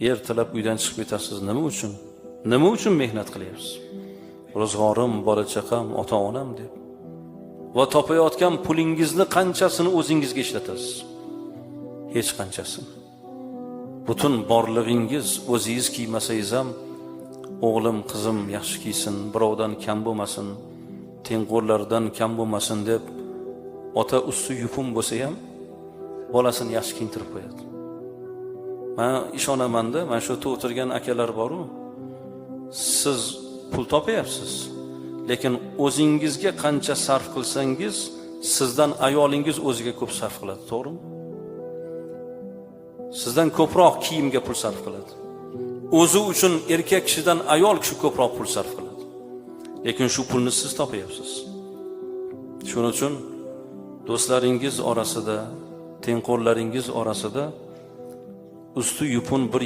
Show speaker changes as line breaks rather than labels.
Ertalab uydan chiqib ketasiz, nima uchun? Nima uchun mehnat qilyapsiz? Ro'zg'orim, bola chaqam, ota onam deb. Va topayotgan pulingizni qanchasini o'zingizga ishlatasiz? Hech qanchasini. Butun borlig'ingiz, o'zingiz kiymasangiz ham, o'g'lim, qizim yaxshi kiysin, birovdan kam bo'lmasin, tengqurlaridan kam bo'lmasin deb ota usti yupun bo'lsa ham bolasini yaxshi kiyintirib qo'yadi. Man ishonamanda, mana shu yerda o'tirgan akalar boru, siz pul topyapsiz, lekin o'zingizga qancha sarf qilsangiz, sizdan ayolingiz o'ziga ko'p sarf qiladi, to'g'rimi? Sizdan ko'proq kiyimga pul sarf qiladi. O'zi uchun erkak kishidan ayol kishi ko'proq pul sarf qiladi. Lekin shu pulni siz topyapsiz. Shuning uchun do'stlaringiz orasida, tengqurlaringiz orasida usti yupun bir